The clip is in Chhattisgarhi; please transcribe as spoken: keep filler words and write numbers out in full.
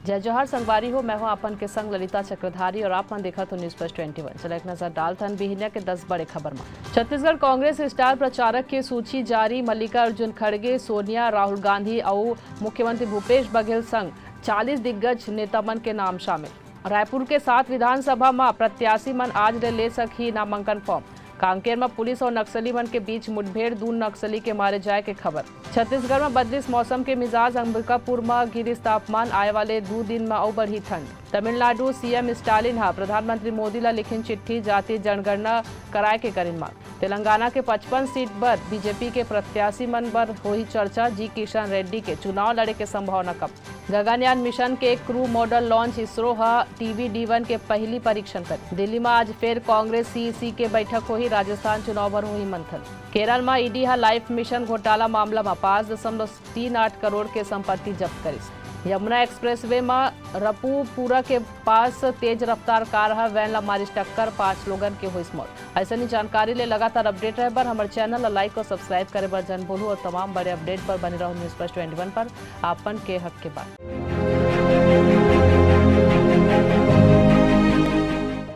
जय जोहार संगवारी हो, मैं हूं आपन के संग ललिता चक्रधारी और आप मन देखत हो News First twenty one। चला एक नजर डालथन बिहनिया के दस बड़े खबर म। छत्तीसगढ़ कांग्रेस स्टार प्रचारक के सूची जारी, मल्लिकार्जुन खड़गे, सोनिया, राहुल गांधी अउ मुख्यमंत्री भूपेश बघेल संग चालीस दिग्गज नेता मन के नाम शामिल। रायपुर के सात विधानसभा म प्रत्याशी मन आज ले ले सकही नामांकन फॉर्म। कांकेर म पुलिस अउ नक्सली मन के बीच मुठभेड़, दू नक्सली के मारे जाए के खबर। छत्तीसगढ़ म बदलिस मौसम के मिजाज, अंबिकापुर म गिरिस तापमान, आए वाले दू दिन म अउ बढ़ही ठंड। तमिलनाडु सीएम स्टालिन ह प्रधानमंत्री मोदी ल लिखिन चिट्ठी, जाति जनगणना कराए के करिन मांग। तेलंगाना के पचपन सीट बर बीजेपी के प्रत्याशी मन बर होही चर्चा, जी किशन रेड्डी के चुनाव लड़े के संभावना कम। गगनयान मिशन के क्रू मॉडल लॉन्च, इसरो ह टीवी डी वन के पहिली परीक्षण करे। दिल्ली म आज फेर कांग्रेस सीईसी के बैठक होही, राजस्थान चुनाव बर होही मंथन। केरल म ईडी ह लाइफ मिशन घोटाला मामला म पाँच दशमलव तीन आठ करोड़ के संपत्ति जब्त करिस। यमुना एक्सप्रेसवे म रपूपुरा के पास तेज रफ्तार कार ह वैन ल मारिस टक्कर, पांच लोगन के होइस मौत। अइसनी जानकारी ले लगातार अपडेट रहे बर हमर चैनल ल लाइक और सब्सक्राइब करे बर झन भूलू और तमाम बड़े अपडेट बर बने रहू News First twenty one पर। आपन के हक के बात।